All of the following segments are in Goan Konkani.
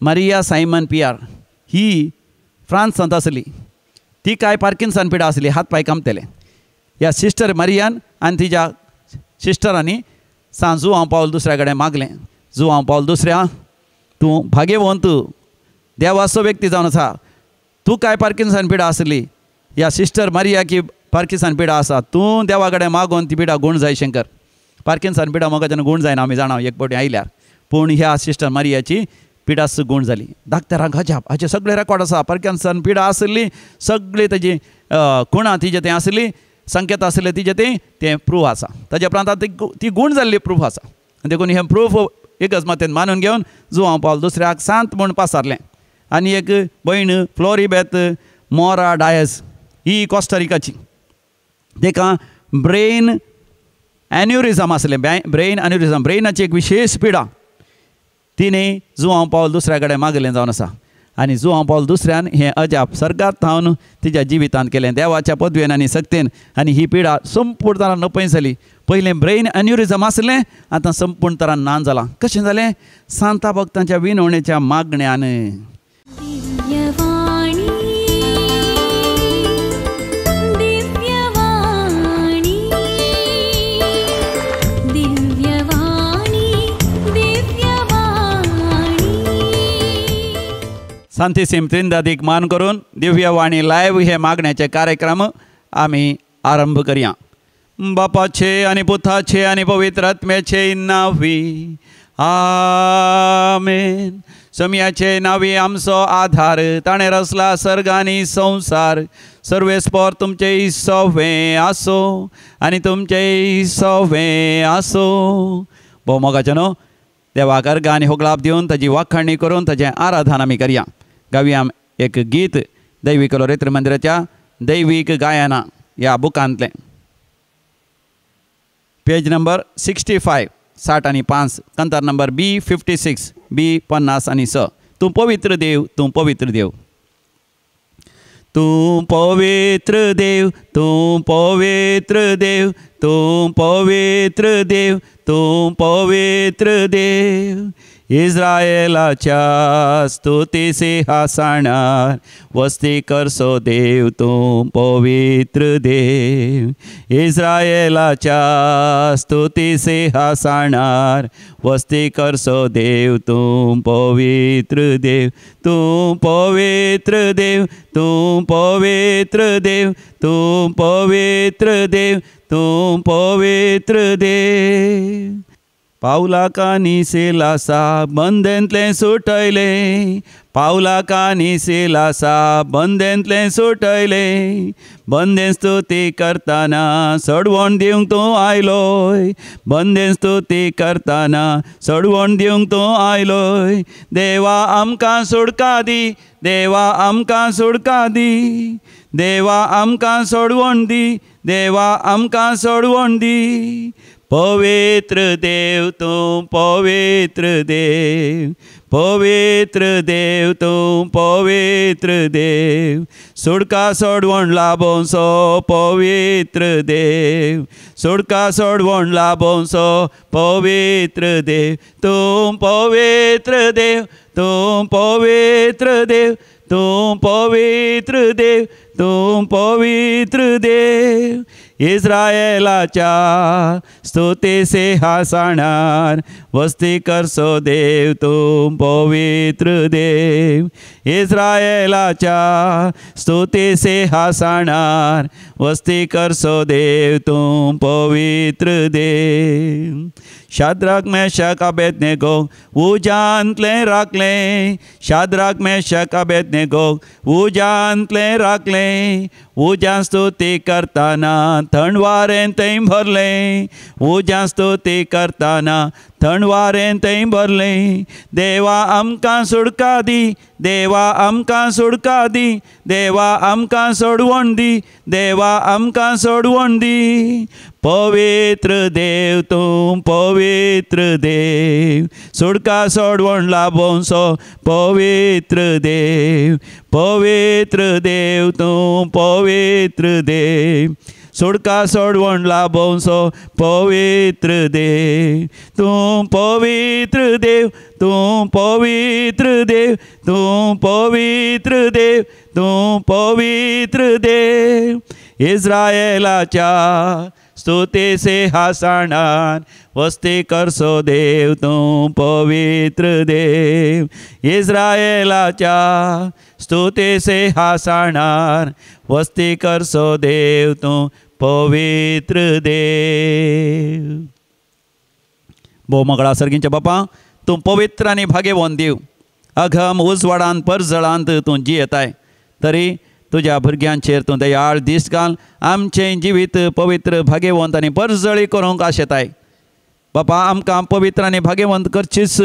मारिया सायमन पियार ही फ्रांसांत आसली. ती काय पार्किन्सन पिडा आसली, हात पांय कामतले. ह्या सिस्टर मारियान आनी तिज्या सिस्टरांनी सांत जुआंव पावल दुसऱ्या कडेन मागलें, जुआंव पावल दुसऱ्या तूं भाग्यवंत देवाचो व्यक्ती जावन आसा, तूं काय पार्किन्सन पिडा आसली, ह्या सिस्टर मारिया की पार्किन्सन पिडा आसा, तूं देवा कडेन मागोन ती पिडा गूण जाय शंकर. पार्किन्सन पिडा मोगाच्यान गूण जायना आमी जाणा एक फावटी आयल्यार, पूण ह्या सिस्टर मारियाची पिडास गूण जाली. डाक्टरांक अजाप, हाचे सगळे रेकॉर्ड आसा, पार्किन्सन पिडा आसली, सगळी ताजी खुणां तिजे तें आसली, संकेत आसले तिजे तें तें प्रूफ आसा. ताज्या उपरांत आतां ती गूण जाल्ली प्रूफ आसा. देखून हें प्रूफ एकच मतेन मानून घेवन जुआंव पावल दुसऱ्याक सांत म्हूण पासारलें. आनी एक भयण फ्लोरिबेत मोरा डायस ही कोस्टारिकाची, ताका ब्रेन एन्युरिजम आसलें, ब्रेन एन्युरिजम ब्रेनाची एक विशेष पिडा, तिणें जुआंव पावल दुसऱ्या कडेन मागलें जावन आसा. आनी जुआंव पावल दुसऱ्यान हें अजाप सर्गात थावन तिज्या जिवितांत केलें देवाच्या पदवेन आनी सक्तेन, आनी ही पिडा संपूर्ण तरान नपय जाली. पयलें ब्रेन एन्युरिजम आसलें, आतां संपूर्ण तरान ना जालां. कशें जालें? सांता भक्तांच्या विनवणेच्या मागण्यान. सांतिसीम त्रिंदादीक मान करून दिव्यवाणी लायव्ह हे मागण्याचे कार्यक्रम आमी आरंभ करया. बापाचे आनी पुताचे आनी पवित्र आत्म्याचे नांवी आमेन. सम्याचे नांवी आमचो आधार, ताणें रचला सर्ग आनी संवसार. सर्वेस्पोर तुमचें सवें आसो आनी तुमचें सवें आसो. भोव मोगाचें न्हू देवाक अर्घ आनी होगळाप दिवन ताजी वाखाणी करून ताजें आराधन आमी करया. गावया एक गीत दैवीक लोरेत्र मंदिराच्या दैवीक गायना ह्या बुकांतलें, पेज नंबर 65, 65, कंतार नंबर B56, B56. तूं पवित्र देव, तूं पवित्र देव, तूं पवित्र देव, तूं पवित्र देव, तूं पवित्र देव, तूं पवित्र देव. इस्रायलाच्या स्तुती सिंहासनार वस्ती करसो देव, तूं पवित्र देव. इस्रायलाच्या स्तुती सिंहासनार वस्ती करसो देव, तूं पवित्र देव, तूं पवित्र देव, तूं पवित्र देव, तूं पवित्र देव, तूं पवित्र देव. पावलाक आनी सिलासा बंदेंतलें सुटयलें, पावलाक आनी सिलासा बंदेंतलें सुटयलें. बंदें स्तुती करतना सोडवण दिवंक तूं आयलोय, बंदें स्तुती करतना सोडवण दिवंक तूं आयलोय. देवा आमकां सुटका दी, देवा आमकां सुटका दी, देवा आमकां सोडवण दी, देवा आमकां सोडवण दी. पवित्र देव तूं पवित्र देव, पवित्र देव तूं पवित्र देव. सुटका सोडवण लाभोवचो पवित्र देव, सुटका सोडवण लाभोवचो पवित्र देव. तूं पवित्र देव, तूं पवित्र देव, तूं पवित्र देव, तूं पवित्र देव. इस्रायलाच्या स्तुती सिंहासनार वस्ती करसो देव, तूं पवित्र देव. इस्रायलाच्या स्तुती सिंहासनार वस्ती करसो देव, तूं पवित्र देव. शाद्राक मेशाक अबेदनेगोक उज्यांतलें राखलें, शाद्राक मेशाक अबेदनेगोक उज्यांतलें राखलें. उज्यां स्तुती करतना थंड वारें थंय भरलें, उज्यां स्तुती करतना थंड वारें थंय भरलें. देवा आमकां सुटका दी, देवा आमकां सुटका दी, देवा आमकां सोडवण दी, देवा आमकां सोडवण दी. पवित्र देव तूं पवित्र देव, सुटका सोडवण लाभोवचो पवित्र देव, पवित्र देव तूं पवित्र देव. सुडका सोडवण लाभोवचो पवित्र देव तूं पवित्र देव तूं पवित्र देव तूं पवित्र देव तूं पवित्र देव इस्रायलाच्या स्तुती सिंहासनान वस्ती करसो देव तूं पवित्र देव इस्रायलाच्या स्तुती सिंहासनान वस्ती करसो देव तूं पवित्र देव. भोव मगळा सर्गींच्या बापा तूं पवित्र आनी भाग्यवंत देव अघम उजवाडान परजळांत तूं जियेताय तरी तुज्या भुरग्यांचेर तूं दयाळ दीस घाल आमचें जिवीत पवित्र भाग्यवंत आनी परजळी करूंक आशेताय. बापा आमकां पवित्र आनी भाग्यवंत करचीच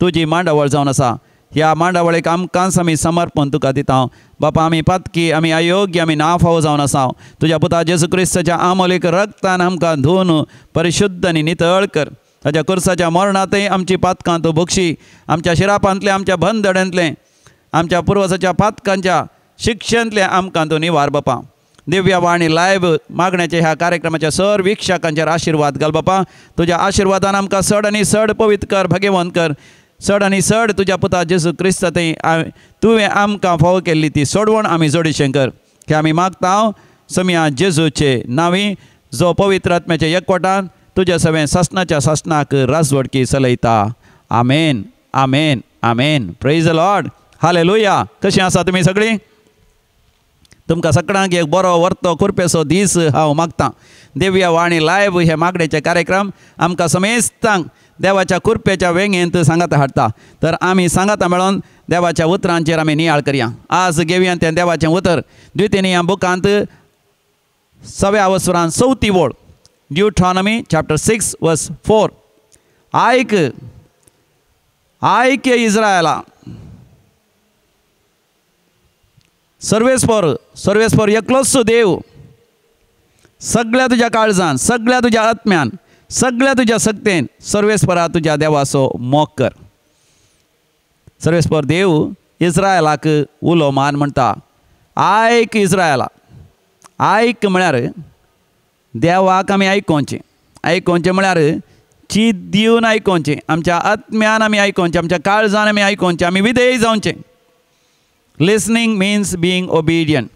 तुजी मांडावळ जावन आसा. ह्या मांडावळीक आमकांच आमी समर्पण तुका दिता. बापा आमी पातकी आमी अयोग्य आमी नाफाव जावन आसा. तुज्या पुता जेजू क्रिस्ताच्या आमोलीक रक्तान आमकां धुवन परिशुद्ध आनी नितळ कर. ताच्या कुर्साच्या मरणांतय आमची पातकां तूं भोगशी. आमच्या शिरापांतलें आमच्या बंदड्यांतलें आमच्या पुर्वजाच्या पातकांच्या शिक्षेंतलें आमकां तूं निवार बापा. दिव्य वाणी लायव्ह मागण्याच्या ह्या कार्यक्रमाच्या सर वीक्षकांचेर आशिर्वाद घाल बापा. तुज्या आशिर्वादान आमकां चड आनी चड पवित्र कर भाग्यवंत कर. चड आनी चड तुज्या पुता जेजू क्रिस्ता थंय तुवें आमकां फावो केल्ली ती सोडवण आमी जोडीशें कर. हे आमी मागता समिया जेजूचे नांवी जो पवित्र आत्म्याच्या एकवटान तुज्या सगळें सासणाच्या सासणाक राजवडकी चलयता. आमेन आमेन आमेन. Praise the Lord. हालेलुया. कशीं आसा तुमी सगळीं? तुमकां सगळ्यांक एक बरो वर्तो कुरपेचो दीस हांव मागतां. दिव्य वाणी लायव्ह हे मागणेचे कार्यक्रम आमकां समेस्तांक देवाच्या कुरपेच्या वेंगेंत सांगाता हाडटा. तर आमी सांगाता मेळोन देवाच्या उतरांचेर आमी नियाळ करया. आज घेवया तें देवाचें उतर द्वितीय बुकांत सव्या वसरान चवथी वळ ड्युट्रॉनॉमी चॅप्टर 6 वर्स 4. आयक आयक इस्रायला सर्वेस्पर सर्वेस्पर एकलोच देव सगळ्या तुज्या काळजान सगळ्या तुज्या आत्म्यान सगळ्या तुज्या शक्तेन सर्वेस्परा तुज्या देवाचो मोग कर. सर्वेस्पर देव इस्रायलाक उलो मान म्हणटा आयक इस्रायला. आयक म्हळ्यार देवाक आमी आयकोवचें. आयकोवचें म्हळ्यार चीत दिवन आयकोवचें. आमच्या आत्म्यान आमी आयकोवचें आमच्या काळजान आमी आयकोवचें आमी विधेय जावचें. Listening means being obedient.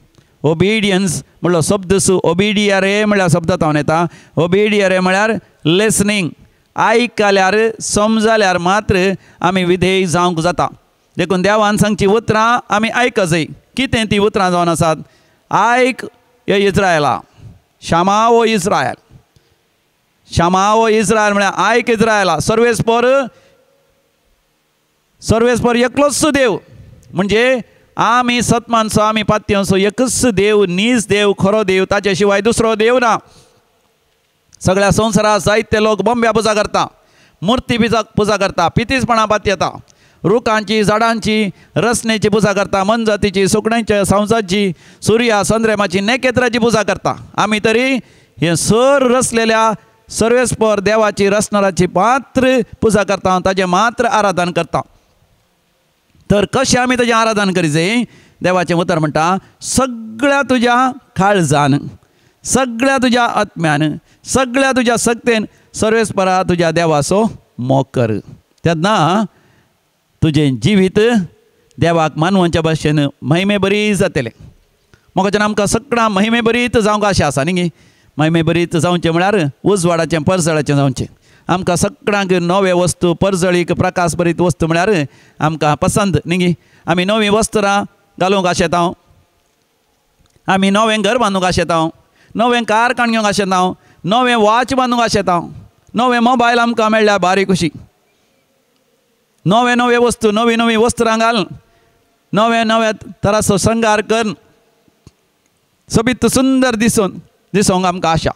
Obedience म्हणलो शब्द सु ओबिडियरे म्हळ्यार शब्द तावन येता. ओबिडियरे म्हळ्यार लिसनींग. आयकल्यार समजल्यार मात्र आमी विधेय जावंक जाता. देखून देवान सांगची उतरां आमी आयकजय. कितें ती उतरां जावन आसात? आयक हे इस्रायला क्षमा ओ इस्रायल. क्षमा ओ इस्रायल म्हळ्यार आयक इस्रायला सर्वेस्पर सर्वेस्पर एकलोच देव. म्हणजे आमी सतमानसो आमी पात्यांसो एकच देव नीज देव खरो देव ताचे शिवाय दुसरो देव ना. सगळ्या संवसारात जायते लोक बोंब्या पुजा करता मुर्ती पुजा करता पितीसपणा पातयेता रुखांची झाडांची रसनेची पुजा करता मनजातीची सुकण्यांच्या संवसाची सुर्या संद्रेमाची नेकेत्राची पुजा करता. आमी तरी हे सर रसलेल्या सर्वेस्पर देवाची रसणाराची मात्र पुजा करता ताजें मात्र आराधन करता. तर कशें आमी ताजें आराधन करीत? देवाचें उतर म्हणटा सगळ्या तुज्या काळजान सगळ्या तुज्या आत्म्यान सगळ्या तुज्या शक्तेन सर्वेस्परा तुज्या देवाचो मोग कर. तेन्ना तुजें जिवीत देवाक मानवांच्या भाशेन महिमे बरी जातलें. म्हाका आमकां सगळ्यां महिमे बरीत जावंक आशा आसा न्ही. महिमे बरीत जावचें म्हळ्यार उजवाडाचें परजळाचें जावचें. आमकां सगळ्यांक नवे वस्तू परजळीक प्रकाश बरीत वस्तू म्हळ्यार आमकां पसंद न्ही. आमी नवीं वस्त्रां घालूंक आशेता आमी नवें घर बांदूंक आशेता नवें कार काण घेवंक आशेता नवें वॉच बांदूंक आशेता नवें मोबायल आमकां मेळ्ळ्यार बारी खुशी. नवे नवे वस्तू नवी नवी वस्त्रां घाल नवे नवे तराचो शृंगार कर सोबीत सुंदर दिसून दिसूंक आमकां आशा.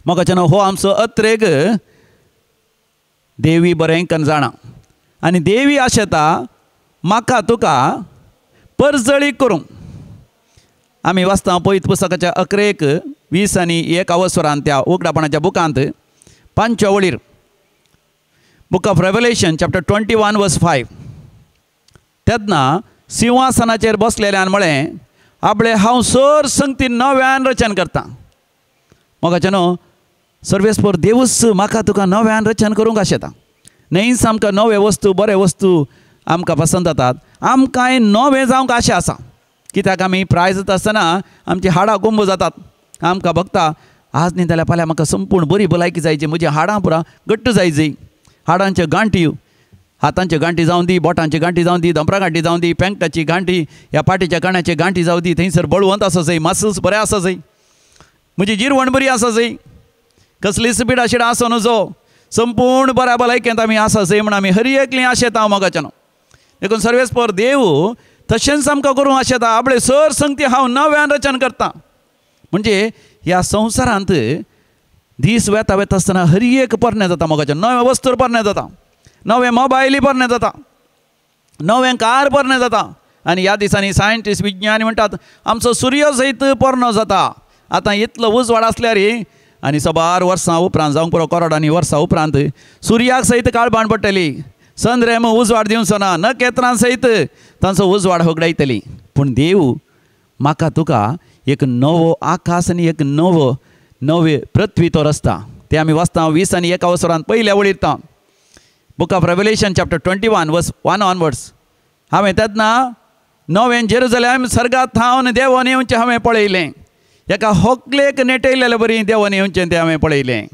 म्हाका हो आमचो अत्रेक देवी बरें कन जाणा आनी देवी आशेता म्हाका तुका परजळी करूंक. आमी वाचता पवित्र पुस्तकाच्या 11 20 आनी 1 अवसरान त्या उगडापणाच्या बुकांत 5व्या वळीर book of Revelation chapter 21 verse 5. तेन्ना सिंहासनाचेर बसलेल्यान म्हळें आपले हांव सर संगती नव्यान रचन करता. मोगाचे न्हू सर्वेस्पर देवूच म्हाका तुका नव्यान रचन करूंक आशेता. न्हयच आमकां नवे वस्तू बरे वस्तू आमकां पसंत जातात, आमकांय नवें जावंक आशा आसा. कित्याक आमी प्राय जाता आसतना आमची हाडां कुंब जातात. आमकां भोगता आज न्ही जाल्यार फाल्यां म्हाका संपूर्ण बरी भलायकी जायची, म्हजी हाडां पुरा घट्ट जायची, हाडांच्यो गांठी, हातांच्यो गांठी जावं दी, बोटांची गांठी जावं दी, दोंपरा गांठी जावं दी, पेंकटाची गांठी, ह्या पाटीच्या काणाची गांठी जावं दी, थंयसर बळवंत आसा जाय, मसल्स बरें आसा जाय, म्हजी जिरवण बरी आसा जाय, कसलीच पिडा शिडा आसूं नजो, संपूर्ण बऱ्या भलायकेंत आमी आसा जाय म्हण आमी हर एकलीं आशेता मोगाच्यान. देखून सर्वेस्पर देव तशेंच आमकां करूंक आशेता. आपले सर संगती हांव नव्यान रचन करता. म्हणजे ह्या संवसारांत दीस वेता वेता आसतना हर एक पोरणें जाता मोगाचें, नवें वस्तू पोरणें जाता, नवें मोबायलय पोरणें जाता, नवें कार पोरणें जाता. आनी ह्या दिसांनी सायंटिस्ट विज्ञानी म्हणटात आमचो सूर्य सयत पोरणो जाता. आतां इतलो उजवाड आसल्यार आनी सबार वर्सां उपरांत जावंक पुरो करोडांनी वर्सां उपरांत सुर्याक सयत काळबाण पडटली, चंद्रेम उजवाड दिवचो ना, नखेत्रां सयत तांचो उजवाड होगडायतली. पूण देव म्हाका तुका एक नवो आकाश आनी एक नवो नवे पृथ्वी तो रचता. ते आमी वाचता 20 आनी 1 वसरांत पयल्या वळीर book of Revelation chapter 21 verse 1 onwards. हांवें तेन्ना नवें जेरुजलेम सर्गात थावन देवोन येवचें हांवें पळयलें, एका होकलेक नेटयलेले बरी देवोन येवचें तें हांवें पळयलें.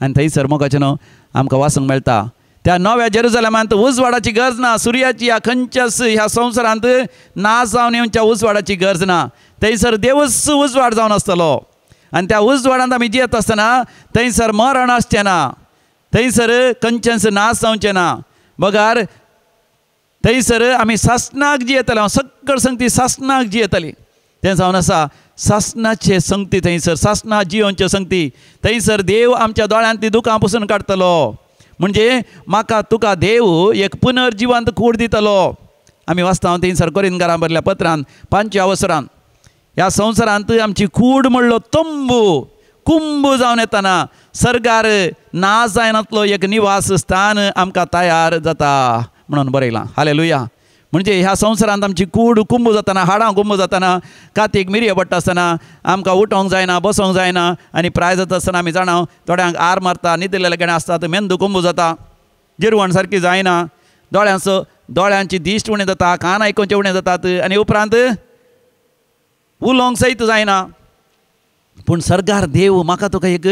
आनी थंयसर मोगाचें न्हू आमकां वाचूंक मेळटा त्या नव्या जेरुजलेमांत उजवाडाची गरज ना, सुर्याची ह्या खंयच्याच ह्या संवसारांत ना जावन येवच्या उजवाडाची गरज ना. थंयसर देवूच उजवाड जावन आसतलो आनी त्या उजवाडांत आमी जियेत आसतना थंयसर मरण आसचें ना, थंयसर खंयचेंच नाश जावचें ना, बगार थंयसर आमी सासणाक जियेतले, हांव सगळ संगती सासणाक जियेतली. तें जावन आसा सासणाचे संगती, थंयसर सासणा जियोवचे संगती, थंयसर देव आमच्या दोळ्यांतली दुकां पुसून काडटलो. म्हणजे म्हाका तुका देव एक पुनर्जिवंत कूड दितलो. आमी वाचता थंयसर कोरिंदकारां बरल्या पत्रान 5व्या वसरान ह्या संवसारांत आमची कूड म्हणलो तंबू कुंभ जावन येतना सर्गार ना जायनातलो एक निवास स्थान आमकां तयार जाता म्हणून बरयलां. हालेलुया. म्हणजे ह्या संवसारांत आमची कूड कुंभ जातना, हाडां कुंभ जातना, कातीक मिरयो पडटा आसतना आमकां उठोवंक जायना, बसोंक जायना. आनी प्राय जाता आसतना आमी जाणा थोड्यांक आर मारता, न्हिदिल्ले कडेन आसतात, मेंदू कुंभ जाता, जिरवण सारकी जायना, दोळ्यांचो दोळ्यांची दिश्ट उणें जाता, कान आयकुचे उणें जातात आनी उपरांत उलोवंक सयत जायना. पूण सर्गार देव म्हाका तुका एक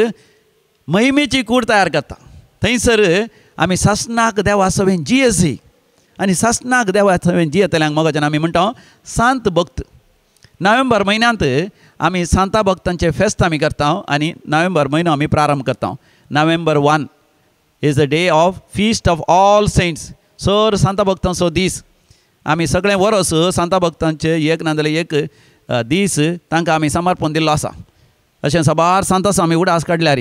महिमेची कूड तयार करता. थंयसर आमी सासणाक देवा सवें जियेसी आनी सासणाक देवा सवें जियेतल्यांक मोगाच्यान आमी म्हणटा सांत भक्त. नोव्हेंबर म्हयन्यांत आमी सांता भक्तांचें फेस्त आमी करता आनी नोव्हेंबर म्हयनो आमी प्रारंभ करता. November 1 is the day of feast of all saints. Sir सांता भक्तांचो दीस. आमी सगळें वरस सांता भक्तांचे एक ना जाल्यार एक दीस तांकां आमी समर्पण दिल्लो आसा. अशें सबार सांतासो आमी उडास काडल्यार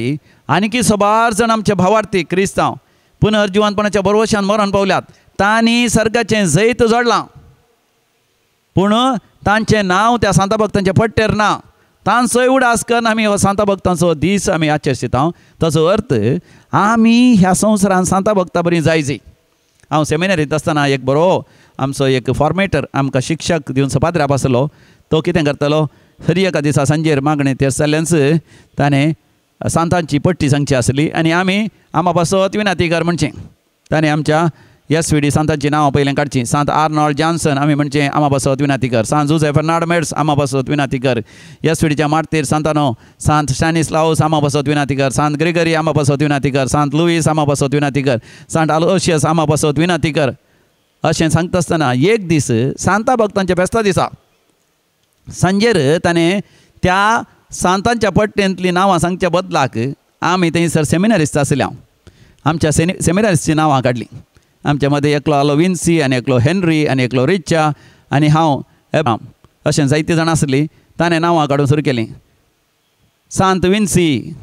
आनीकी सबार जाण आमचे भावार्थी क्रिस्तांव पुनर्जिवंतपणाच्या भरवशान मरण पावल्यात, तांणी सर्गाचें जैत जोडलां, पूण तांचें नांव त्या सांता भक्तांच्या पट्टेर ना. तांचोय उडास करून आमी हो सांता भक्तांचो दीस आमी आचरिता. ताचो अर्थ आमी ह्या संवसारान सांता भक्ता बरी जायची. हांव सेमिनारींत आसतना एक बरो आमचो एक फॉर्मेटर आमकां शिक्षक दिवन पाद्र्याप आसलो. तो कितें करतालो, हर एका दिसा सांजेर मागणें ते जाल्ल्यानच ताणें सांतांची पट्टी सांगची आसली आनी आमी आमा पासत विनाती कर म्हणचें. ताणें आमच्या एस व्ही डी सांतांची नांवां पयलें काडचीं. सांत आर्नॉल्ड जॉन्सन आमी म्हणचें आमा पासत विनाती कर, सांत जुझे फर्नाड मेड्स आमा पासत विनाती कर, एस व्ही डीच्या मार्तीर सांतानो सांत स्टॅनिस्लावस आमा पासत विनाती कर, सांत ग्रेगरी आमा पासत विनाती कर, सांत लुईस आमा पासत विनाती कर, सांत आलोशियस आमा पासत विनाती कर. अशें सांगता आसतना एक दीस सांता भक्तांच्या फेस्ता दिसा सांजेर ताणें त्या सांतांच्या पट्टेंतलीं नांवां सांगच्या बदलाक आमी थंयसर सेमिनारिस्ट आसले, हांव आमच्या सेमिनारिस्टची नांवां काडलीं. आमच्या मदें एकलो आलो विन्सी आनी एकलो हेनरी आनी एकलो रिचा आनी हांव एब्राम अशें जायतीं जाणां आसलीं. ताणें नांवां काडून सुरू केलीं. सांत विन्सी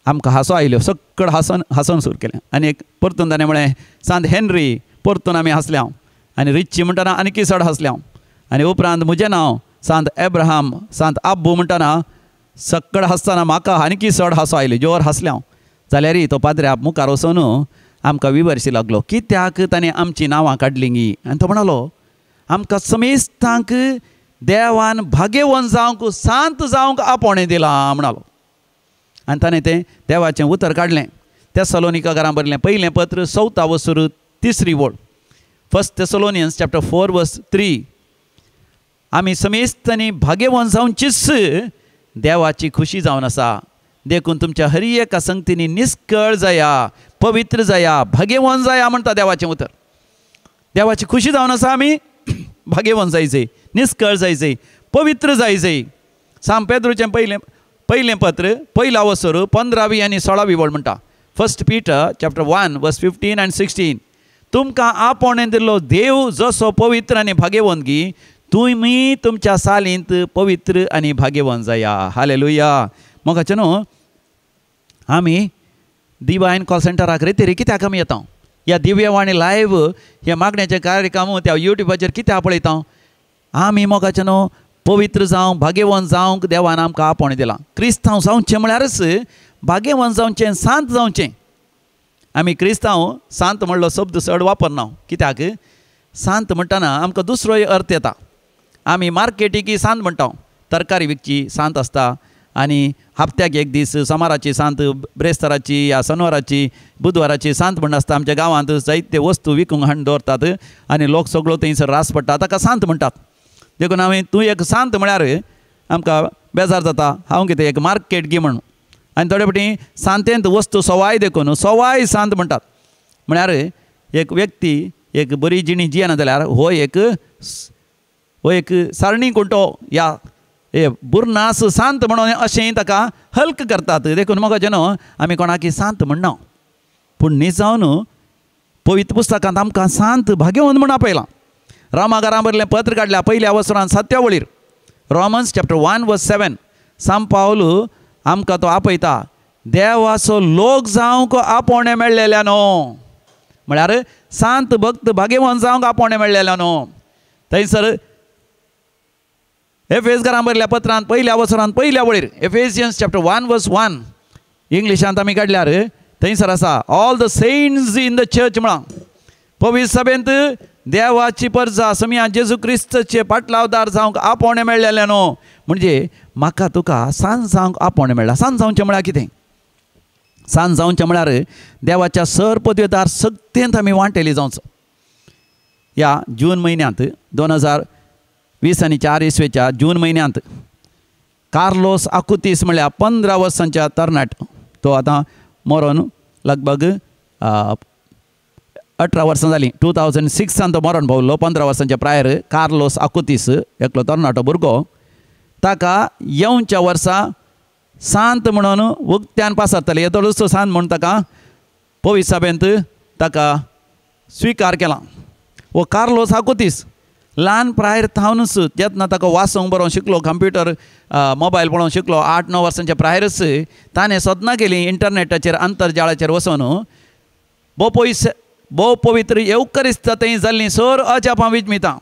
आमकां हांसो आयल्यो, सगळं हांसोन हांसोन सुरू केलें. आनी एक परतून ताणें म्हळें सांत हेनरी, परतून आमी हांसले हांव. आनी रिच्ची म्हणटना आनीकी चड हांसले हांव. आनी उपरांत म्हजें नांव सांत एब्राहाम सांत आब्बू म्हणटना सगळं हांसतना म्हाका आनीकी चड हांसो आयलो, जोर हांसले हांव. जाल्यार तो पाद्र्याप मुखार वचून आमकां विवर्शी लागलो, कित्याक ताणें आमचीं नांवां काडलीं गी? आनी तो म्हणालो आमकां समेस्तांक देवान भाग्यवंत जावंक शांत जावंक आपोवणें दिलां म्हणालो. आनी ताणें तें देवाचें उतर काडलें. तेसलोनिका घरां बरयलें पयलें पत्र चवथा वसूर तिसरी वळ, 1 Thessalonians chapter 4 verse 3. आमी समेस्तांनी भाग्यवंत जावचीच देवाची खुशी जावन आसा. देखून तुमच्या हर एका संगतींनी निस्कळ जाया, पवित्र जाया, भाग्यवंत जाया म्हणटा देवाचें उतर. देवाची खुशी जावन आसा आमी भाग्यवंत जायचे, निस्कळ जायचे, पवित्र जायचे. सांत पेद्रूचें पयलें पत्र पयला वसर 15वी आनी 16वी वळ म्हणटा, 1 Peter chapter 1 verse 15 and 16. तुमकां आपोवणें दिल्लो देव जसो पवित्र आनी भाग्यवंत गी तुमी तुमच्या सालींत पवित्र आनी भाग्यवंत जाया. हालेलुया. मोगाचें न्हू आमी डिवायन कॉल सेंटराक रेतेरी कित्याक आमी येता? ह्या दिव्यवाणी लायव्ह ह्या मागण्याचें कार्यक्रम त्या युट्यूबाचेर कित्याक पळयता? आमी मोगाचें न्हू पवित्र जावंक भाग्यवंत जावंक देवान आमकां आपोवणें दिलां. क्रिस्तांव जावचें म्हळ्यारच भाग्यवंत जावचें, शांत जावचें. आमी क्रिस्तांव शांत म्हणलो शब्द चड वापरना. कित्याक? शांत म्हणटना आमकां दुसरोय अर्थ येता. आमी मार्केटीक शांत म्हणटा, तरकारी विकची शांत आसता आनी हप्त्याक एक दीस सोमाराची सांत, ब्रेस्ताराची या शनवाराची, बुधवाराची सांत म्हण आसता. आमच्या गांवांत जायते वस्तू विकूंक हाडून दवरतात आनी लोक सगळो थंयसर रास पडटा, ताका सांत म्हणटात. देखून आमी तूं एक सांत म्हळ्यार आमकां बेजार जाता, हांव कितें एक मार्केट गी म्हण. आनी थोडे फावटी सांतेंत वस्तू सवाय देखून सवाय सांत म्हणटात. म्हळ्यार एक व्यक्ती एक बरी जिणी जियेना जाल्यार हो एक सारणी कुंटो या हे बुरनास सांत म्हणून अशें ताका हल्क करतात. देखून मोगाचें न्हू आमी कोणाकी सांत म्हणना, पूण न्ही जावन पवित्र पुस्तकांत आमकां सांत भाग्यवंत म्हण आपयलां. रामाघरां बरलें पत्र काडल्या पयल्या वसरान 7व्या वळीर, Romans chapter 1 verse 7. सांत पावल आमकां तो आपयता, देवाचो लोक जावंक आपोवणें मेळ्ळेल्या न्हू. म्हळ्यार सांत भक्त भाग्यवंत जावंक आपोवणें मेळ्ळेल्या न्हू. थंयसर एफेसकारां बरयल्या पत्रांत पयल्या वसरान पयल्या वळीर, एफेसियन्स चॅप्टर 1 वर्स 1 इंग्लिशांत आमी काडल्यार थंयसर आसा, all the saints in the church म्हळां. पवित्र सभेंत देवाची परजा समिया जेजू क्रिस्तचे पाटलावदार जावंक आपोवणें मेळ्ळेलें न्हू. म्हणजे म्हाका तुका सांज जावंक आपोवणें मेळ्ळां. सांज जावचें म्हळ्यार कितें? सांज जावचें म्हळ्यार देवाच्या सर पदवेदार सक्तेंत आमी वांटेली जावचो. ह्या जून म्हयन्यांत 2020 आनी 4 इसवेच्या जून म्हयन्यांत कार्लोस आकुतीस म्हळ्यार 15 वर्सांच्या तरणाट, तो आतां मरोन लगभग 18 वर्सां जालीं. 2006 तो मरण पावलो. 15 वर्सांच्या प्रायर कार्लोस आकुतीस एकलो तरणाटो भुरगो, ताका येवच्या वर्सा सांत म्हणून उक्त्यान पासारताले. येदोळूच तो सांत म्हणून ताका पवित्र सभेंत ताका स्विकार केला. हो कार्लोस आकुतीस ल्हान प्रायर थावनूच जेन्ना ताका वाचूंक बरोवंक शिकलो, कंप्युटर मोबायल पळोवंक शिकलो, 8-9 वर्सांच्या प्रायरच ताणें सदनां केली इंटरनेटाचेर आंतरजाळाचेर वचून भोव पवित्र येवकरिस्त थंय जाल्लीं सर अजापां विजमितां.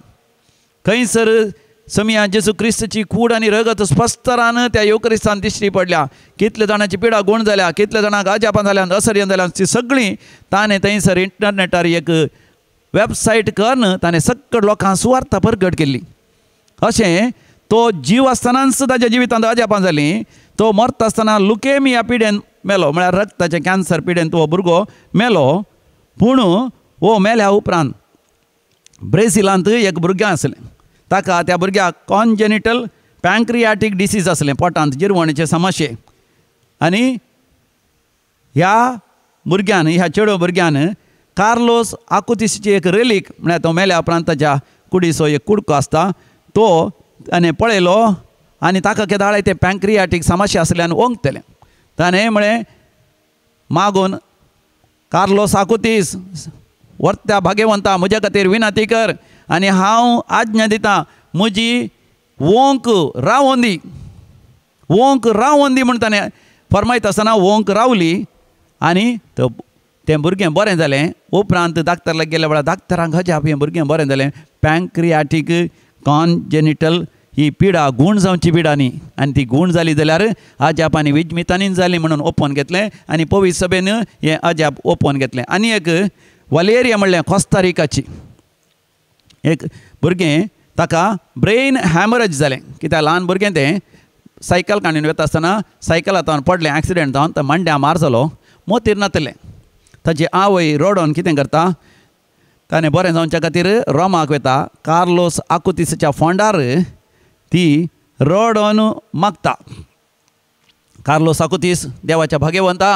खंयसर समिया जेजू क्रिस्तची कूड आनी रगत स्पश्टरान त्या येवकरिस्तान दिश्टी पडल्या. कितले जाणांची पिडा गूण जाल्या, कितले जाणांक अजापां जाल्या, असर्यन जाल्या, ती सगळीं ताणें थंयसर इंटरनेटार एक वेबसायट करून ताणें सगळ्या लोकांक सुवार्थ परगट केल्ली. अशें तो जीव आसतनाच ताच्या जिवितांत अजापां जालीं. तो मरता आसतना लुकेमिया पिडेन मेलो, म्हळ्यार रक्ताचें कॅन्सर पिडेन तो भुरगो मेलो. पूण हो मेल्या उपरांत ब्रेझिलांत एक भुरगें आसलें, ताका त्या भुरग्याक कॉन्जेनिटल पँक्रियाटीक डिसीज आसलें, पोटांत जिरवणेचे समस्ये. आनी ह्या भुरग्यान, ह्या चेडो भुरग्यान कार्लोस आकुतीसची एक रेलीक, म्हळ्यार तो मेल्या उपरांत ताच्या कुडीचो एक कुडको आसता तो ताणें पळयलो आनी ताका केदाळे तें पँक्रियाटीक समस्या आसल्यान ओंकतलें. ताणें म्हळें मागून, कार्लोस आकुतीस वर्त्या भाग्यवंता म्हज्या खातीर विनंती कर आनी हांव आज्ञा दितां म्हजी वोंक रावोन दी, वोंक रावोन दी म्हण ताणें फरमायता आसतना वोंक रावली आनी तें भुरगें बरें जालें. उपरांत डाक्टरा लागीं गेल्या वेळार डाक्टरांक अजाप, हें भुरगें बरें जालें. पँक्रियाटीक कॉन्जेनिटल ही पिडा गूण जावची पिडा न्ही, आनी ती गूण जाली जाल्यार अजाप आनी विजमितांनी जाली म्हणून ओपोवन घेतलें आनी पवित्र सभेन हें अजाप ओपोवन घेतलें. आनी एक वलेरिया म्हणलें कोस्तारिकाची एक भुरगें, ताका ब्रेन हॅमरेज जालें. कित्याक ल्हान भुरगें तें सायकल काडून वता आसतना सायकला तावन पडलें, एक्सिडेंट जावन तो मांड्या मार जालो, मोतीर नातलें. ताची आवय रडोन कितें करता, ताणें बरें जावच्या खातीर रोमाक वता. कार्लोस आकुतीसाच्या फोंडार ती रडोन मागता, कार्लोस आकुतीस देवाच्या भाग्यवंता,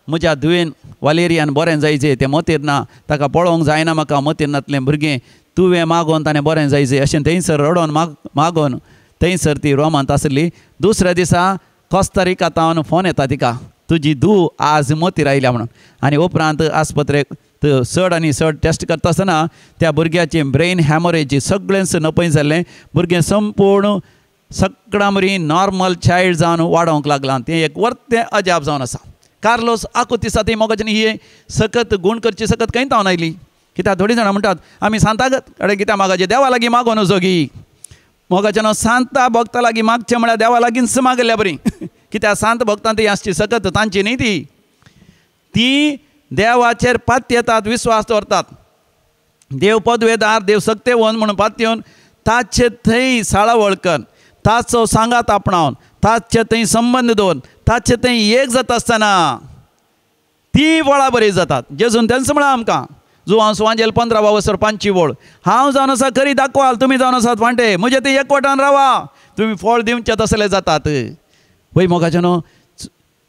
म्हज्या धुवेन वालेरियान बरें जायचें, तें मोतीर ना, ताका पळोवंक जायना म्हाका, मोतीर नातलें भुरगें, तुवें मागोन ताणें बरें जायचें अशें थंयसर रडोन मागोन थंयसर ती रोमांत आसली. दुसऱ्या दिसा कोस्तारिका तावन फोन येता तिका, तुजी धूव आज मोतीर आयल्या म्हणून. आनी उपरांत आस्पत्रेक चड आनी चड टेस्ट करता आसतना त्या भुरग्याचें ब्रेन हॅमरेज सगळेंच नपय जाल्लें. भुरगें संपूर्ण सगळ्यां बरी नॉर्मल चायल्ड जावन वाडोवंक लागलां. तें एक वर्तें अजाप जावन आसा. कार्लोस आकुतीसा ती मोगाच्यान ही सकत गूण करची सकत खंय तावन आयली. कित्याक थोडीं जाणां म्हणटात आमी सांता कडेन कित्याक मागाचें, देवा लागीं मागोन जोगी. मोगाच्यान सांता भक्ता लागीं मागचें म्हळ्यार देवा लागींच मागल्या बरी. कित्याक सांत भक्तां ती आसची सकत तांची न्ही, ती ती देवाचेर पातयेतात, विस्वास दवरतात. देव पदवेदार, देव सक्तेवन म्हणून पातयेवन ताचे थंय साळावळ कर, ताचो सांगात आपणावन, ताचे थंय संबंद दवरून, ताचे थंय एक जाता आसतना ती वळां बरी जातात. जेजून तेंच म्हळां आमकां, जुवांव सुवांजेल 15 वसर 5 वळ, हांव जावन आसा खरी दाखवाल, तुमी जावन आसात वांटे, म्हजे ते एकवटान रावा, तुमी फळ दिवचे तसले जातात. वय मोगाचें न्हू,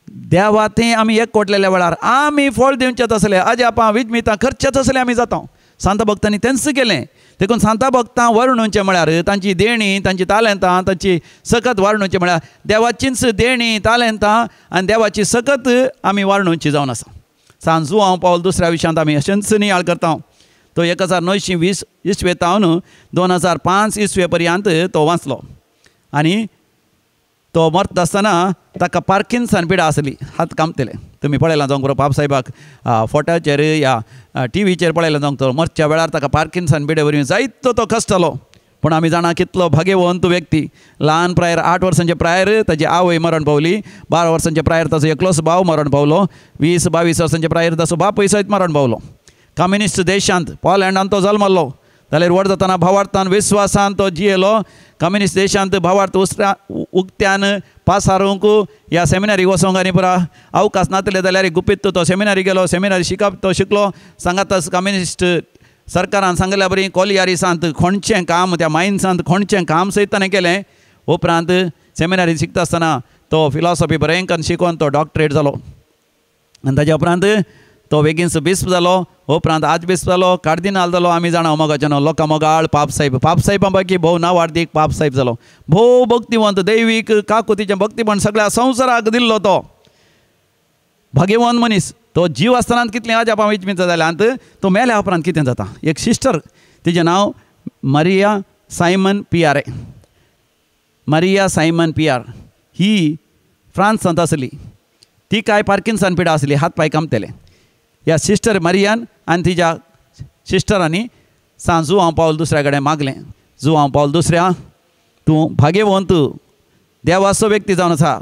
देवा तें आमी एकवटलेल्या वेळार आमी फळ दिवचे तसले, अजापां विजमितां करचे तसले आमी जाता. सांत भक्तांनी तेंच केलें. देखून सांता भक्तां वर्णुचें म्हळ्यार तांची देणी, तांची तालेंतां, तांची सकत वर्णुचें म्हळ्यार देवाचीच देणी, तालेंतां आनी देवाची सकत आमी वर्णुची जावन आसा. सांत जुवांव पावल दुसऱ्या विशयांत आमी अशेंच नियाळ करता. तो 1920 इसवे तावन 2005 इसवे पर्यंत तो वाचलो आनी तो मरता आसतना ताका पार्किन्सन पिडा आसली, हात कामतले. तुमी पळयलां जावंक बरो पापसाहेबाक फोट्याचेर या टिवीचेर पळयलां जावंक, तो मरच्या वेळार ताका पार्किन्सन पिडे वरवीं जायतो तो कश्टलो. पूण आमी जाणा कितलो भाग्यवंत व्यक्ती. ल्हान प्रायर 8 वर्सांचे प्रायर ताजी आवय मरण पावली, 12 वर्सांचे प्रायर ताचो एकलोच भाव मरण पावलो, 20-22 वर्सांचे प्रायर ताचो बापूय सयत मरण पावलो. कम्युनिस्ट देशांत पोलँडान तो जल्मल्लो, जाल्यार व्हड जातना भावार्थान विस्वासान तो जियेलो. कम्युनिस्ट देशांत भावार्थ उक्त्यान पासारूंक ह्या सेमिनारी वचोंक आनी पुरा अवकाश नातले जाल्यार गुपीत तो सेमिनारी गेलो, सेमिनारी शिकप तो शिकलो. सांगाताच कम्युनिस्ट सरकारान सांगल्या बरी कोलियारिसांत खणचें काम, त्या मायन्सांत खणचें काम सयत ताणें केलें. उपरांत सेमिनारी शिकता आसतना तो फिलॉसॉफी बरें शिकोवन तो डॉक्टरेट जालो आनी ताज्या उपरांत तो बेगीनसो बिस्प जालो. उपरांत आर्चबिस्प जालो, कार्दिनाल जालो. आमी जाणा मोगाचें न्हू, लोकां मोगाळ पापसाहेब, पापसाहेबां पैकी भोव नावार्दीक पापसाहेब जालो. भोव भक्तिवंत, दैवीक काकुतीचें भक्तीपण सगळ्या संवसाराक दिल्लो तो भाग्यवंत मनीस. तो जीव आसतना कितलीं अजापां विचमीत जाल्यात, तो मेल्या उपरांत कितें जाता. एक सिस्टर, तिजें नांव मारिया सायमन पियारे, मारिया सायमन पियार ही फ्रांसांत आसली. ती काय पार्किन्सन पिडा आसली, हात पांय कामतले. ह्या सिस्टर मारियान आनी तिज्या सिस्टरांनी सांत जुवांव पावल दुसऱ्या कडेन मागलें, जुवांव पावल दुसऱ्या, तूं भाग्यवंत देवाचो व्यक्ती जावन आसा,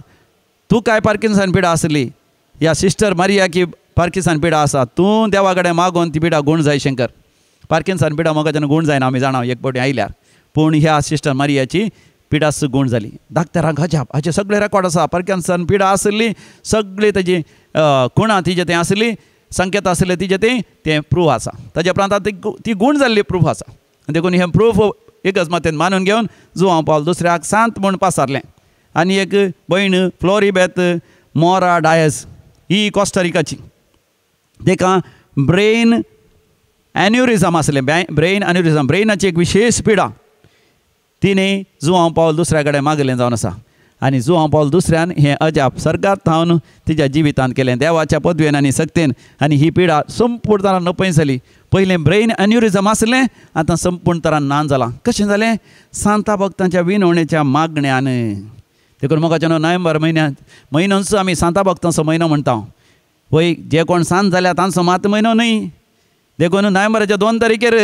तूं काय पार्किन्सन पिडा आसली, ह्या सिस्टर मारिया की पार्किन्सन पिडा आसा, तूं देवा कडेन मागोन ती पिडा गूण जाय शंकर. पार्किन्सन पिडा मोगाच्यान गूण जायना, आमी जाणा एक फावटी आयल्यार. पूण ह्या सिस्टर मारियाची पिडास गूण जाली. डाक्टरांक अजाप, हाचे सगळे रेकॉर्ड आसा, पार्किन्सन पिडा आसली, सगळी ताजी खुणां तिजे तें आसली, संकेत आसले तिजे तें, तें प्रूफ आसा. ताज्या उपरांत आतां ती गूण जाल्ली प्रूफ आसा. देखून हें प्रूफ एकच मतेन मानून घेवन जुवांव पावल दुसऱ्याक सांत म्हूण पासारलें. आनी एक भयण फ्लोरिबेत मोरा डायस ही कोस्टारिकाची, ताका ब्रेन एन्युरिजम आसलें, ब्रेन एन्युरिजम, ब्रेनाची एक विशेष पिडा. तिणें जुवांव पावल दुसऱ्या कडेन मागलें जावन आसा आनी जुवांव पावल दुसऱ्यान हें अजाप सरकार थावन तिच्या जिवितांत केलें, देवाच्या पदवेन आनी सक्तेन. आनी ही पिडा संपूर्ण तरान नपय जाली. पयलें ब्रेन एन्युरिजम आसलें, आतां संपूर्ण तरान ना जालां. कशें जालें? सांता भक्तांच्या विनवणेच्या मागण्यान. देखून मोगाच्या न्हू, नोव्हेंबर म्हयन्यांत म्हयनोच आमी सांता भक्तांचो म्हयनो म्हणटा. वय जे कोण सांत जाल्या तांचो मात म्हयनो न्हय. देखून नोव्हेंबराच्या 2 तारखेर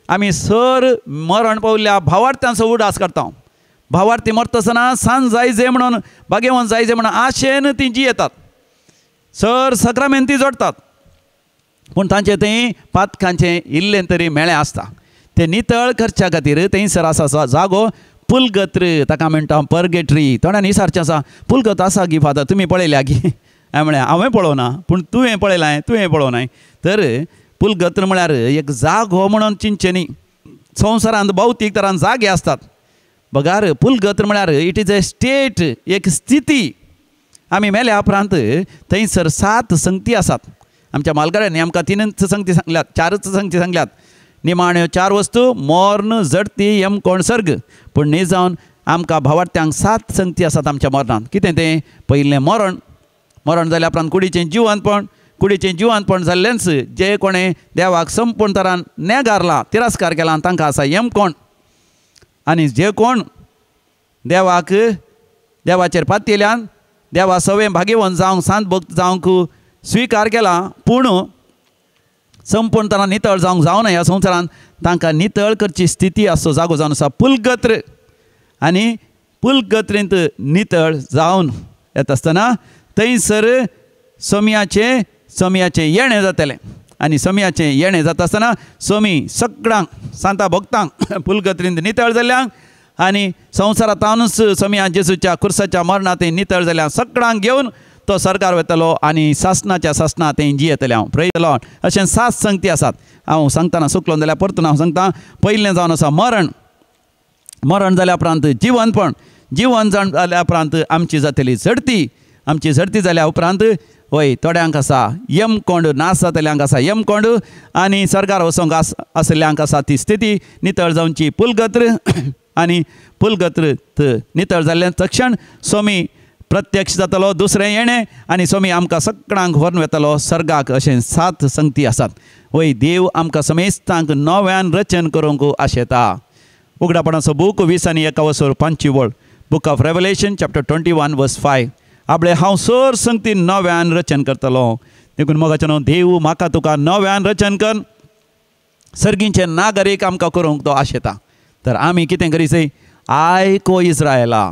आमी सर मरण पावल्ल्या भावार्थ्यांचो उडास करता. भावार्थी मरता आसतना सांत जायजे म्हणून, भाग्यवंत जायजे म्हणून आशेन ती जियेतात, सर सक्रामेंती जोडटात, पूण तांचे थंय पातकांचें इल्लें तरी मेळें आसता. ते नितळ करच्या खातीर थंयसर आसा जागो पुलगत्र, ताका म्हणटा परगेटरी. थोड्यांनी विचारचें आसा पुलगत आसा गी फादर तुमी पळयल्या गी? हांवें म्हळें हांवें पळोवना पूण तुवें पळयलां, तुवें पळोवनाय. तर पुलगत्र म्हळ्यार एक जागो म्हणून चिंतचें न्ही. संवसारांत भौतीक तरान जागे आसतात बगार पुलगत्र म्हळ्यार it is a state, एक स्थिती. आमी मेल्या उपरांत थंयसर 7 संगती आसात. आमच्या मालगाड्यांनी आमकां 3 संगती सांगल्यात, 4 संगती सांगल्यात. निमाण्यो 4 वस्तू मर्ण, जडती, यमकोण, सर्ग. पूण न्ही जावन आमकां भावार्थ्यांक 7 संगती आसात आमच्या मरणांत. कितें तें? पयलें मरण, मरण जाल्या उपरांत कुडीचें जिवनपण, कुडीचें जिवनपण जाल्लेंच जे कोणें देवाक संपूर्ण तरान नेगारला, तिरस्कार केला तांकां आसा यमकोण. आनी जे कोण देवाक देवाचेर पातयेल्यान देवा सवें भागेवन जावंक सांत भक्त जावंक स्विकार केला पूण संपूर्ण तरान नितळ जावंक जावना ह्या संवसारान, तांकां नितळ करची स्थिती आसचो जागो जावन आसा पुलगत्र. आनी पुलगत्रींत नितळ जावन येता आसतना थंयसर सोम्याचें सोम्याचें येणें जातलें. आनी सोम्याचें येणें जाता आसतना सोमी सगळ्यांक सांता भक्तांक पुलगत्रींत नितळ जाल्ल्यांक आनी संवसारांतूच सोम्या जेजूच्या खुर्साच्या मरणांत नितळ जाल्ल्यांक सगळ्यांक घेवन तो सरकार वतलो आनी सासनाच्या सासना थंय जियेतलें. हांव प्रेज the Lord. अशें 7 संगती आसात. हांव सांगतना सुकलो जाल्यार परतून हांव सांगता. पयलें जावन आसा मरण, मरण जाल्या उपरांत जिवनपण, जिवन जाल्या उपरांत आमची जातली झडती, आमची झडती जाल्या उपरांत वय थोड्यांक आसा यमकोंड, नास जातल्यांक आसा यमकोंड आनी सरकार वचोंक आसल्ल्यांक आसा ती स्थिती नितळ जावची पुलगत्र. आनी पुलगत्र नितळ जाल्लें तक्षण सोमी प्रत्यक्ष जातलो दुसरें येणें आनी सोमी आमकां सगळ्यांक व्हरून वतलो सर्गाक. अशें 7 संगती आसात. वय देव आमकां समेस्तांक नव्यान रचन करूंक आशेता. उगडापणाचो बूक 20 आनी 1 वसर 5 वळ, book of Revelation chapter 21 verse 5. आपले हांव सर संगती नव्यान रचन करतलो. देखून मोगाचें देव म्हाका तुका नव्यान रचन कर सर्गींचे नागरीक आमकां करूंक तो आशेता. तर आमी कितें करीत? आयको इस्रायला,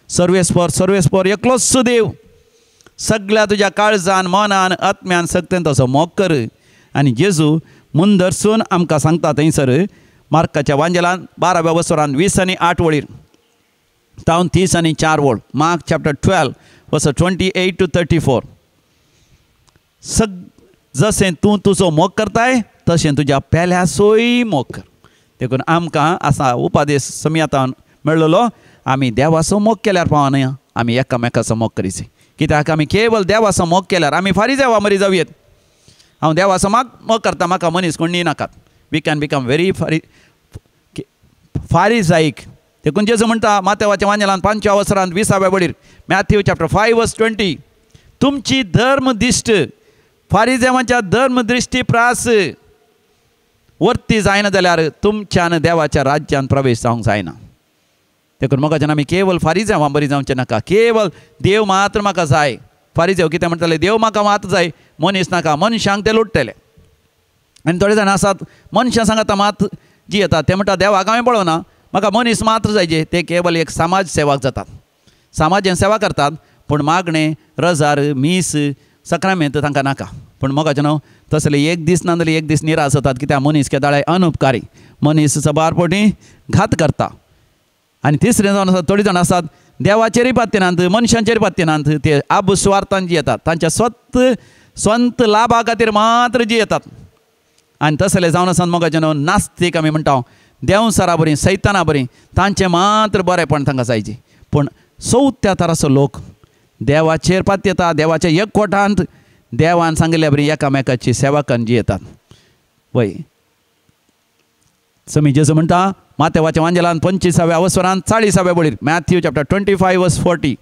सर्वेस्पर सर्वेस्पर एकलोच देव, सगळ्या तुज्या काळजान मनान आत्म्यान सक्तेन तसो मोग कर. आनी जेजू मुंदरसून आमकां सांगता थंयसर मार्काच्या वांजेलान 12व्या वसरान 20 आनी 8 वळीर तावन 30 आनी 4 वळ, मार्क चॅप्टर 12 वर्स 28 to 34. जशें तूं तुजो मोग करताय तशें तुज्या पेल्याचोय मोग कर. देखून आमकां आसा उपादेश समियातान मेळ्ळलो, आमी देवाचो मोग केल्यार पावना, आमी एकामेकाचो मोग करीचे. कित्याक आमी केवल देवाचो मोग केल्यार आमी फारीजेवा मरी जावयेत. हांव देवाचो मोग करता, म्हाका मनीस कोण नाकात. We can become very Pharisaic. देखून जेजू म्हणटा मातेवाच्या वांजेलान 5व्या वसरान 20व्या वडीर, मॅथ्यू चॅप्टर 5 वर्स 20, तुमची धर्मदिश्ट फारीजेवांच्या धर्मदृश्टी प्रास वर्ती जायना जाल्यार तुमच्यान देवाच्या राज्यान प्रवेश जावंक जायना. देखून मोगाच्यान आमी केवल फारीजेवां बरी जावचें नाका. केवल देव मात्र म्हाका जाय. फारीजेव कितें म्हणटाले? देव म्हाका मात्र जाय, मनीस नाका. मनशांक ते लुट्टले. आनी थोडे जाण आसात मनशां सांगता मात जी येतात ते म्हणटा देवाक हांवें पळोवना, म्हाका मनीस मात्र जायचे. ते केवल एक समाज सेवाक जातात, समाजान सेवा करतात पूण मागणें रजार मीस सक्रामेंत तांकां नाका. पूण मोगाचें न्हू तसले एक दीस ना जाल्यार एक दीस निराश जातात. कित्याक मनीस केदाळे अनुपकारी, मनीस सबार पोटी घात करता. आनी तिसरें जावन आसा थोडीं जाणां आसात देवाचेरूय पात्यनात मनशांचेर पात्यनात, ते आबस्वार्थान जी येतात, तांच्या स्वंत लाभा खातीर मात्र जी येतात. आनी तसले जावन आसा मोगाचें न्हू नास्तीक आमी म्हणटा, देंवसरा बरी सैताना बरी, तांचें मात्र बरेंपण तांकां जायचें. पूण चवथ्या तराचो लोक देवाचेर पात्यता, देवाच्या एकवटांत देवान सांगिल्ल्या बरी एकामेकाची सेवा करून जी येतात. वय समी जेजू म्हणटा मातेवाच्या वांजेलान 25व्या वसरान 40व्या वळीर, मॅथ्यू चॅप्टर 25 वर्स 40,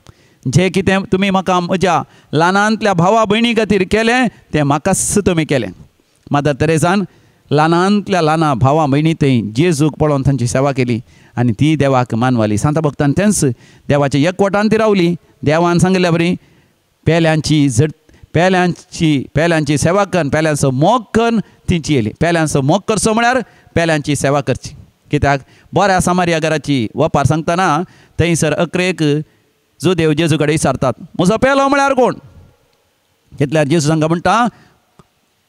जे कितें तुमी म्हाका म्हज्या ल्हानांतल्या भावा भयणी खातीर केलें तें म्हाकाच तुमी केलें. मदर तेरेसान ल्हानांतल्या ल्हाना भावा भयणी थंय जेजूक पळोवन तांची सेवा केली आनी ती देवाक मानवाली. सांता भक्तान तेंच देवाच्या एकवटान ती रावली. देवान सांगिल्ल्या बरी पेल्यांची झड पेल्यांची पेल्यांची सेवा करून पेल्यांचो मोग करून तिची येयली. पेल्यांचो मोग करचो म्हळ्यार पेल्यांची सेवा करची. कित्याक बऱ्या सामारिया घराची वपार सांगतना थंयसर अकरेक जुदेव जेजू कडेन विचारतात म्हजो पेलो म्हळ्यार कोण? तितल्यार जेजू तांकां म्हणटा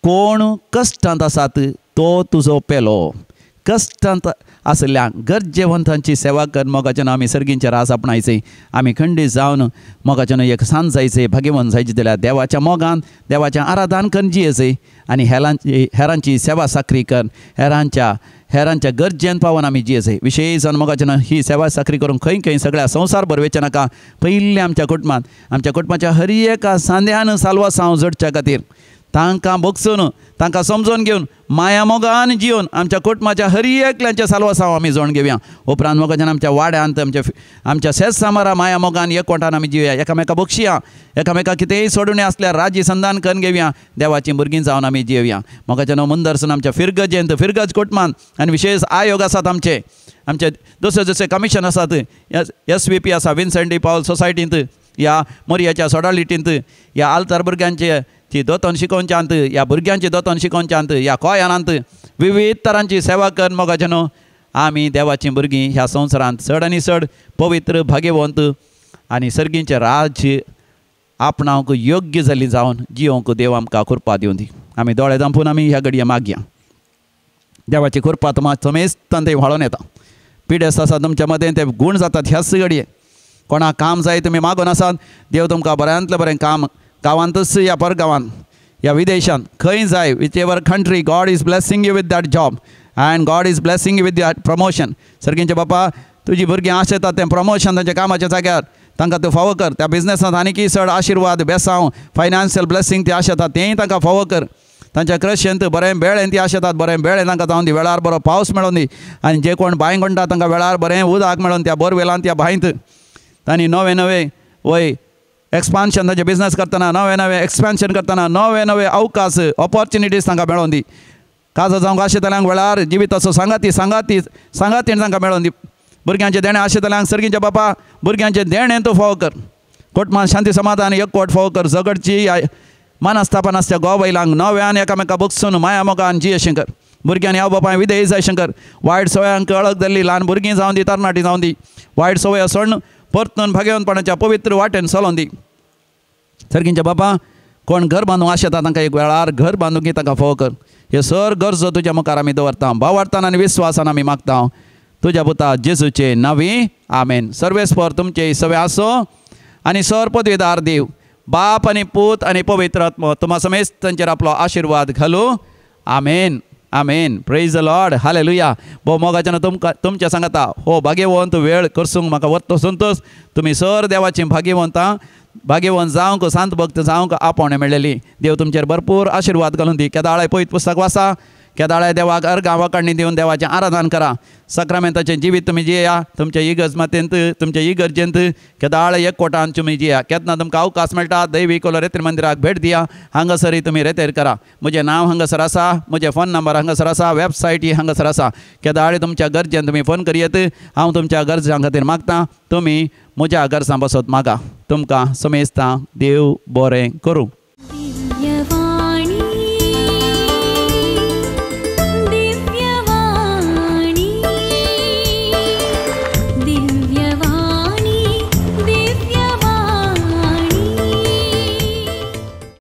कोण कश्टांत आसात तो तुजो पेलो. कश्टांत आशिल्ल्या गरजेवंतांची सेवा कर मोगाच्यान आमी सर्गींचे रास आपणायचे. आमी खंडीत जावन मोगाच्यान एक सांज जायचे, भाग्यवंत जायचे जाल्यार देवाच्या मोगान देवाचें आराधन करून जियेचे आनी हेरांची सेवा साकरी कर हेरांच्या गरजेन पावन आमी जियेचे. विशेश जावन मोगाच्यान ही सेवा साकरी करून खंय खंय सगळ्या संवसार भर वेचें नाका, पयलीं आमच्या कुटुंबांत आमच्या कुटुंबाच्या हर एका सांद्यान साल्वासांव जोडच्या खातीर तांकां बगसून तांकां समजून घेवन माया मोगान जिवन आमच्या कुटुंबाच्या हर एकल्यांच्या साल्वासांव आमी जोडून घेवया. उपरांत मोगाच्यान आमच्या वाड्यांत आमच्या शेत सामारा माया मोगान एकवटान आमी जिवया, एकामेका बक्षया, एकामेका कितेंय सोडून आसल्यार राजी संदान करून घेवया, देवाची भुरगीं जावन आमी जिवया. मोगाच्यान मुंदरसून आमच्या फिरगजेंत फिरगज कुटुंबान आनी विशेष आयोग आसात आमचे आमचे दुसरे दुसरे कमिशन आसात, SVP आसा विन्सेंट डी पावल सोसायटींत, ह्या मोरयाच्या सोडालिटींत, ह्या आल्तार भुरग्यांचे ती दोतोन शिकोवच्यांत, ह्या भुरग्यांची दोतोन शिकोवच्यांत, ह्या कोयानांत विविध तरांची सेवा कर मोगाचे न्हू आमी देवाचीं भुरगीं ह्या संवसारांत चड आनी चड पवित्र भाग्यवंत आनी सर्गींचें राज्य आपणावंक योग्य जाल्लीं जावन जियोंक देव आमकां कृपा दिवं दी. आमी दोळे धांपून आमी ह्या घडये मागया. देवाची कृपा तुमा समेस्तान ते व्हाळोन येता. पिडेस्त आसा तुमच्या मदें ते गूण जातात ह्याच घडये. कोणाक काम जाय तुमी मागून आसात, देव तुमकां बऱ्यांतलें बरें काम गांवांतच या परगांवांत या विदेशांत खंय जाय, whichever country God is blessing you with that job and God is blessing you with that promotion. सर्गींचे बापा तुजी भुरगीं आशेतात तें प्रमोशन तांच्या कामाच्या जाग्यार तांकां तूं फावो कर. त्या बिजनेसांत आनीकय चड आशिर्वाद बेसांव फायनान्शियल ब्लेसींग ती आशेतात तेंय तांकां फावो कर. तांच्या क्रशेंत बरें बेळें ती आशेतात बरें बेळें तांकां जावन दी, वेळार बरो पावस मेळोन दी आनी जे कोण बांय कोणटा तांकां वेळार बरें उदक मेळोन त्या बोरवेलांत त्या बांयत तांणी नवे नवे वय एक्सपान्शन तांचे बिजनेस करतना नवे नवे एक्सपान्शन करतना नवे नवे अवकाश ऑपॉर्च्युनिटीज तांकां मेळोन दी. काजो जावंक आशेतल्यांक वेळार जिविताचो सांगाती सांगाती सांगातीण तांकां मेळोन दी. भुरग्यांचें देणें आशेतल्यांक सर्गींच्या बापा भुरग्यांचें देणें तूं फावो कर. कोटमान शांती समाधान एकवट फावो कर. झगडची मनस्तापन आसच्या गोव बैलांक नव्यान एकामेका बगसून माया मोगान जी अशें कर. भुरग्यांनी हांव बापाय विधेय जाय शंकर. वायट सवयांक अळक जाल्ली ल्हान भुरगीं जावन दी, तरणाटी जावन दी, वायट सवय सोडून परतून भाग्यवंतपणाच्या पवित्र वाटेन चलोवन दी. सर्गींच्या बापा कोण घर बांदूंक आशेता तांकां एक वेळार घर बांदूंक तांकां फावो कर. हे सर गरजो तुज्या मुखार आमी दवरता, भावार्थान आनी विस्वासान आमी मागता तुज्या पुता जेजूचे नांवी, आमेन. सर्वेस्पर तुमचे सवे आसो आनी सर पदवीदार देव बाप आनी पूत आनी पवित्र आत्मो तुमा समेस्त तांचेर आपलो आशिर्वाद घालू. आमेन आमेन. Praise the Lord. Hallelujah. भोव मोगाच्यान तुमकां तुमच्या सांगता हो भाग्यवंत वेळ करसूंक म्हाका वत्तो संतोष. तुमी सर देवाची भाग्यवंतां भाग्यवंत जावंक सांत भक्त जावंक आपोवणें मेळ्ळेली. देव तुमचेर भरपूर आशिर्वाद घालून दी. केदाळे पयत पुस्तक वाचा, केदाळे देवाक अर्गां वाकाडणी दिवन देवाचें आराधन करा. सक्रामेंताचें जिवीत तुमी जिया, तुमच्या इगर्ज मातेंत तुमच्या इगर्जेंत केदाळे एकवटान तुमी जिया. केन्ना तुमकां अवकाश मेळटा दैवी कोलो रेतीर मंदिराक भेट दिया, हांगासरय तुमी रेतेर करा. म्हजें नांव हांगासर आसा, म्हजें फोन नंबर हांगासर आसा, वेबसायटी हांगासर आसा. केदाळे तुमच्या गरजेन तुमी फोन करयेत, हांव तुमच्या गरजां खातीर मागता, तुमी म्हज्या गरजां बसत मागा. तुमकां समेस्तां देव बरें करूं.